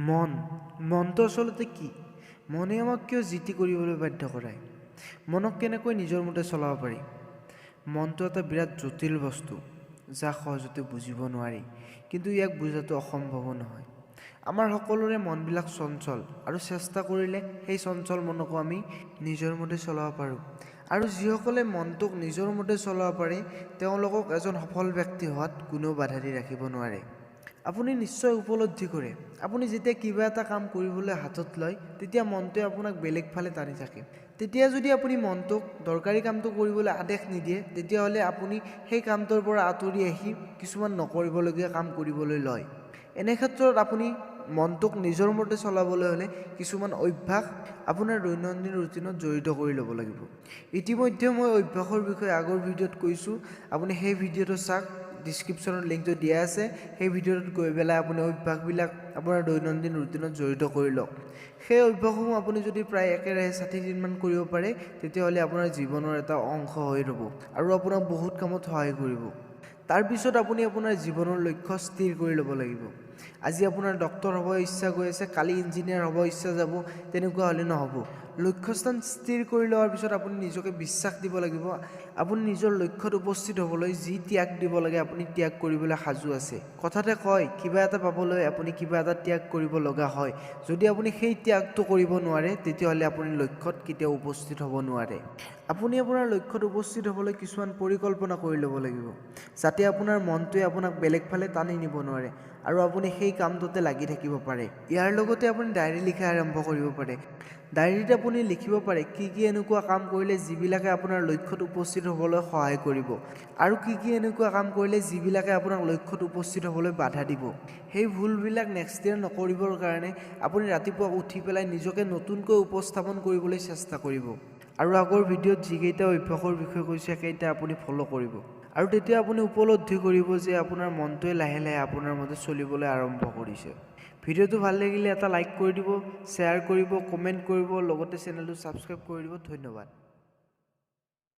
মন মনটো আচলতে কি? মনে আমাক কিয় যি টি কৰিবলৈ বাধ্য কৰায়? মনক কেনেকৈ নিজৰ মতে চলাব পাৰি? মনটো এটা বিৰাট জটিল বস্তু, যাক সহজতে বুজিব নোৱাৰি, কিন্তু ইয়াক বুজাটো অসম্ভৱো নহয়। আমাৰ সকলোৰে মনবিলাক চঞ্চল, আৰু চেষ্টা কৰিলে সেই চঞ্চল মনকো আমি নিজৰ মতে চলাব পাৰোঁ। আৰু যিসকলে মনটোক নিজৰ মতে চলাব পাৰে, তেওঁলোকক এজন সফল ব্যক্তি হোৱাত কোনেও বাধা দি ৰাখিব নোৱাৰে। আপুনি নিশ্চয় উপলব্ধি কৰে, আপুনি যেতিয়া কিবা এটা কাম কৰিবলৈ হাতত লয়, তেতিয়া মনটোৱে আপোনাক বেলেগ ফালে টানি থাকে। তেতিয়া যদি আপুনি মনটোক দৰকাৰী কামটো কৰিবলৈ আদেশ নিদিয়ে, তেতিয়াহ'লে আপুনি সেই কামটোৰ পৰা আঁতৰি আহি কিছুমান নকৰিবলগীয়া কাম কৰিবলৈ লয়। এনে ক্ষেত্ৰত আপুনি মনটোক নিজৰ মতে চলাবলৈ হ'লে কিছুমান অভ্যাস আপোনাৰ দৈনন্দিন ৰুটিনত জড়িত কৰি ল'ব লাগিব। ইতিমধ্যে মই অভ্যাসৰ বিষয়ে আগৰ ভিডিঅ'ত কৈছোঁ, আপুনি সেই ভিডিঅ'টো চাওক, ডিছক্ৰিপশ্যনত লিংকটো দিয়া আছে। সেই ভিডিঅ'টোত গৈ পেলাই আপুনি অভ্যাসবিলাক আপোনাৰ দৈনন্দিন ৰুটিনত জড়িত কৰি লওক। সেই অভ্যাসসমূহ আপুনি যদি প্ৰায় একেৰাহে 60 দিনমান কৰিব পাৰে, তেতিয়াহ'লে আপোনাৰ জীৱনৰ এটা অংশ হৈ ৰ'ব আৰু আপোনাক বহুত কামত সহায় কৰিব। তাৰপিছত আপুনি আপোনাৰ জীৱনৰ লক্ষ্য স্থিৰ কৰি ল'ব লাগিব। আজি আপোনাৰ ডক্টৰ হ'ব ইচ্ছা গৈ আছে, কালি ইঞ্জিনিয়াৰ হ'ব ইচ্ছা যাব, তেনেকুৱা হ'লে নহ'ব। লক্ষ্যস্থান স্থিৰ কৰি লোৱাৰ পিছত আপুনি নিজকে বিশ্বাস দিব লাগিব, আপুনি নিজৰ লক্ষ্যত উপস্থিত হ'বলৈ যি ত্যাগ দিব লাগে আপুনি ত্যাগ কৰিবলৈ সাজু আছে। কথাতে কয়, কিবা এটা পাবলৈ আপুনি কিবা এটা ত্যাগ কৰিব লগা হয়। যদি আপুনি সেই ত্যাগটো কৰিব নোৱাৰে, তেতিয়াহ'লে আপুনি লক্ষ্যত কেতিয়াও উপস্থিত হ'ব নোৱাৰে। আপুনি আপোনাৰ লক্ষ্যত উপস্থিত হ'বলৈ কিছুমান পৰিকল্পনা কৰি ল'ব লাগিব, যাতে আপোনাৰ মনটোৱে আপোনাক বেলেগ ফালে টানি নিব নোৱাৰে আৰু আপুনি সেই কামটোতে লাগি থাকিব পাৰে। ইয়াৰ লগতে আপুনি ডায়েৰী লিখা আৰম্ভ কৰিব পাৰে। ডায়েৰীত আপুনি লিখিব পাৰে কি কি এনেকুৱা কাম কৰিলে যিবিলাকে আপোনাৰ লক্ষ্যত উপস্থিত হ'বলৈ সহায় কৰিব, আৰু কি কি এনেকুৱা কাম কৰিলে যিবিলাকে আপোনাক লক্ষ্যত উপস্থিত হ'বলৈ বাধা দিব। সেই ভুলবিলাক নেক্সট ইয়েৰ নকৰিবৰ কাৰণে আপুনি ৰাতিপুৱা উঠি পেলাই নিজকে নতুনকৈ উপস্থাপন কৰিবলৈ চেষ্টা কৰিব। আৰু আগৰ ভিডিঅ'ত যিকেইটা অভ্যাসৰ বিষয়ে কৈছোঁ, সেইকেইটা আপুনি ফ'ল' কৰিব, আৰু তেতিয়া আপুনি উপলব্ধি কৰিব যে আপোনাৰ মনটোৱে লাহে লাহে আপোনাৰ মতে চলিবলৈ আৰম্ভ কৰিছে। ভিডিঅ'টো ভাল লাগিলে এটা লাইক কৰি দিব, শ্বেয়াৰ কৰিব, কমেণ্ট কৰিব, লগতে চেনেলটো ছাবস্ক্ৰাইব কৰি দিব। ধন্যবাদ।